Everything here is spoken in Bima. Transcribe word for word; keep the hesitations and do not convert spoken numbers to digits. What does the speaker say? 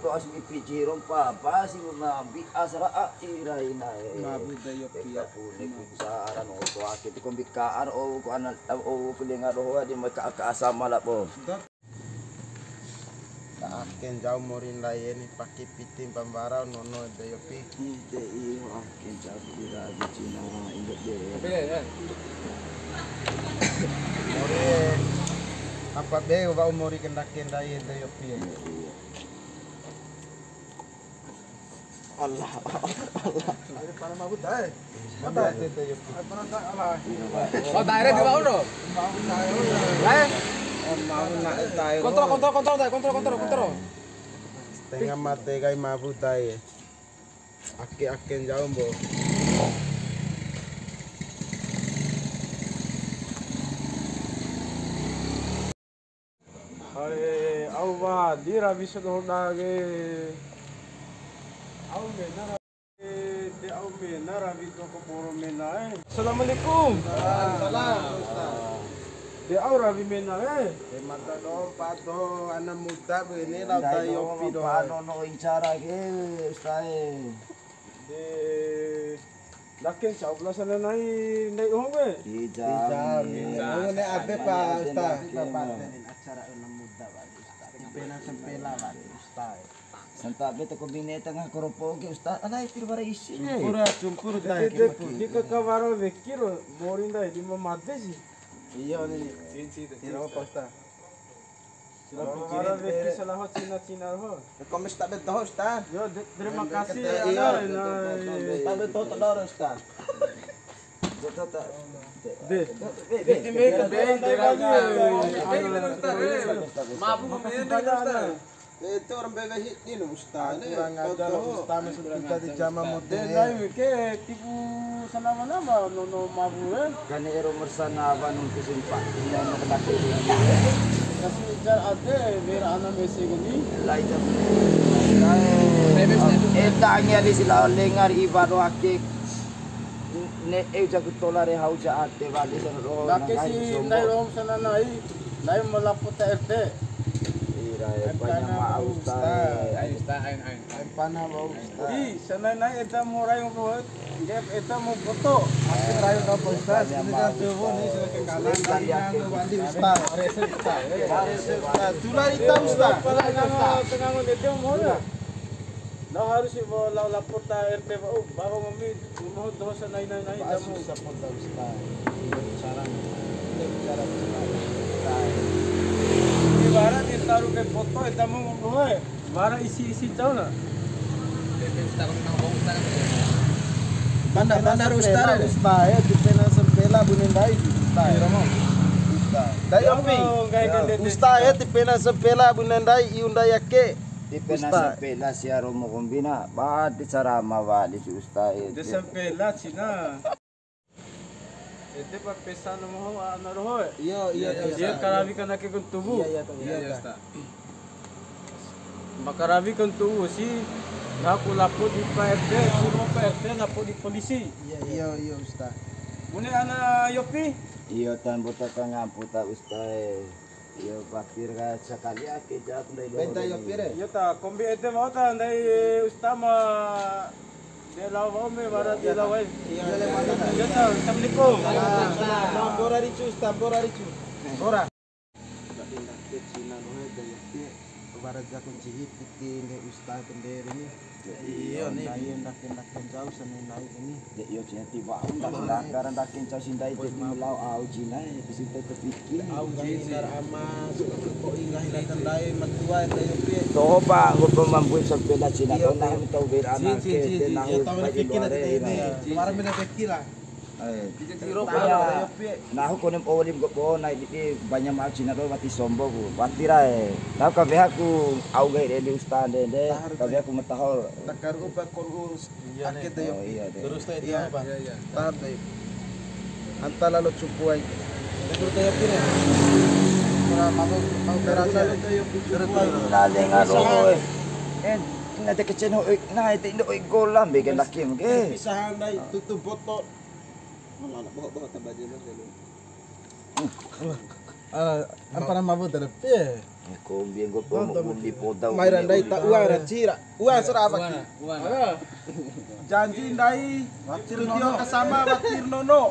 To asmi piji rompa, pasi mambi asra a ira ina e. Mabu da yo pia. Eka pune ku cara no to ake ti kombi ka ar o ku ana o ku lenga doho di maka aka asama labo. Ake ncau mori ndai eni paki piti mbambara nono ede yo pi. Ede iyo ake ncau ira di Cina indo de. Mori apa be wa'u mori ke ndake ndai ede yo pi. Iya, iya. Allah, Allah. Ada para mabut, eh. Ada. Ada para tak, Allah. Oh, daerah di bawah, no? Eh? Kontrol, kontrol, kontrol, dai, kontrol, kontrol, kontrol. Setengah mate kai mabut, dai. Ake, ake, jauh, Mbo. Hai, au wali rawi sia doho ndake. Au mena rawi, de au mena rawi toko poro mena, eh. Assalamualaikum. Waalaikumsalam, Ustaz. De au rawi mena, eh. De mata doho, pa doho, ana muda begini, lau tai opi doho. Pa nono incara ke, Ustaz, eh. De Lakin cau pula sana nai ndai doho ke? Ijam. Ijam. Ijam. Ngone ade pa, Ustaz. Ijam. Acara anak muda, Pak Ustaz. Sempena sempela, Pak Ustaz. Santabe toko bine tengah koropo ke, Ustaz. Alai tir bara isi ne. Cumpur, cumpur, Ustaz. Di, di, di kakawara weki ro, mori ndai di mamade si. Iya, ini. Sini, sini. Tidak apa, Ustaz. Sila pikirin, weki salaho Cina-Cina ho. Komis tabe doho, Ustaz. Yo, de-, terima kasih, iya, ana, betul, betul, betul. Tabe doho todor, Ustaz. Betul, tak? De. De, de, de, de, de, de, Ustaz, eh. Mabu, mabu, Ustaz. Itu orang bebe hit ini, Ustaz. Kurang ajar, Ustaz, masuk kita di jama model. De, lain ke, tipu Sanama-nama nono mabu, eh? Kani ero mersana aba nuntu simpa. Iya, no kedake. Kasi ijar ade, ber ana mese gini. Lai jam. Eta angi ali sila lengar iba do ake. Ne e jago tola re hau ja ade wali sana ro. Lake si nai rom sana nai. Nai melapo ta R T. Ira, eh, banyak maaf, Ustaz. Ain, Ustaz, ain, ain. Ain pana, Ustaz. Di, sana nai eta morai nggo. Nggak, eta mau foto. Aku rayu apa, Ustaz? Ini kan tuh, ini sudah kenalan. Ini kan tuh, Wandi, Ustaz. Ustaz. Ustaz. Tula ita, Ustaz. Kalau tengah, tengah mau dia mau ya. Lao harus ibu lao lapor ta R T, Pak. Oh, bawa mami, mau dosa nai, nai, nai, kamu. Support ta, Ustaz. Cara, cara, Ustaz. Ibarat dia taruh ke foto, eta mau ngomong, eh. Wara isi-isi cau na. Banda, banda Ustaz. Ustaz, eh, ti pena sampela bune ndai, Ustaz. Iya, Romo. Ustaz. Ndai opi. Ustaz, eh, ti pena sampela bune ndai, iu ndai ake. Ti pena sampela sia Romo kombina, ba di cara ma wali si Ustaz, eh. Ti sampela cina. Ede pa pesa nomo ho ana doho e? Iya, iya, iya, iya. Karawi kan ake kon tubu. Iya, iya, iya. Iya, iya, Ustaz. Ma karawi kon tubu si, ngaku lapor di Pak R T, suruh Pak R T lapor di polisi. Iya, iya, iya, Ustaz. Bune ana Yopi? Iya, tan bota ka ngampu ta Ustaz e. Iyo, bakir ka sakali ake jawab ndai doho. Benta yo pire? Iyo ta, kombi ede mau ta ndai Ustaz ma de lao wa'u me wara de lao wai. Iyo, iyo, le mata. Iyo ta, assalamualaikum. Waalaikumsalam. Bora ricu, Ustaz, bora ricu. Bora. Tapi ndak ke Cina doho de yo pire. Wara ja kunci hiti ndai Ustaz benderi ni. Iyo, ni. Ndai ndake-ndake ncau sani ndai ni. De, iyo, cina tiba au ndake ndake, ndake ncau si ndai, jadi lao au cina, ya, di situ kepikir. Au cina, ama, suka koi, nggahi ndake ndai, matua, ndai, oke. Toho, Pak, ngupa mambuin sampela cina, iyo, kau nahu tau ber anak, ke, de nahu bagi dua re, ini. Kemarin beda pikir lah. Eh. Nahu konem olim ko po nai di banya mau cina do wati sombo ku. Wati rai. Nahu ka weha ku au gai re di Ustaz de de. Ka weha ku matahol. Takar upa kon urus. Iya, ake de. Oh, iya de. Terus tadi apa? Iya, iya. Tahan de. Anta lalo cupu ai. Terus tadi apa? Ora mau mau terasa. Terus tadi apa? Ina lenga ro. Eh, ina de kecen ho, ina te indo oi golam be gendakim ke. Pisahan dai tutup botol. Mana bohok-bohok tambah jelas dulu. Ah, ampara mabu tadi, piye? Kombi nggo pono uli poda. Mai ra ndai ta ua ra cira. Ua sura apa ki? Janji ndai, wati ro tio kasama, wati ro nono.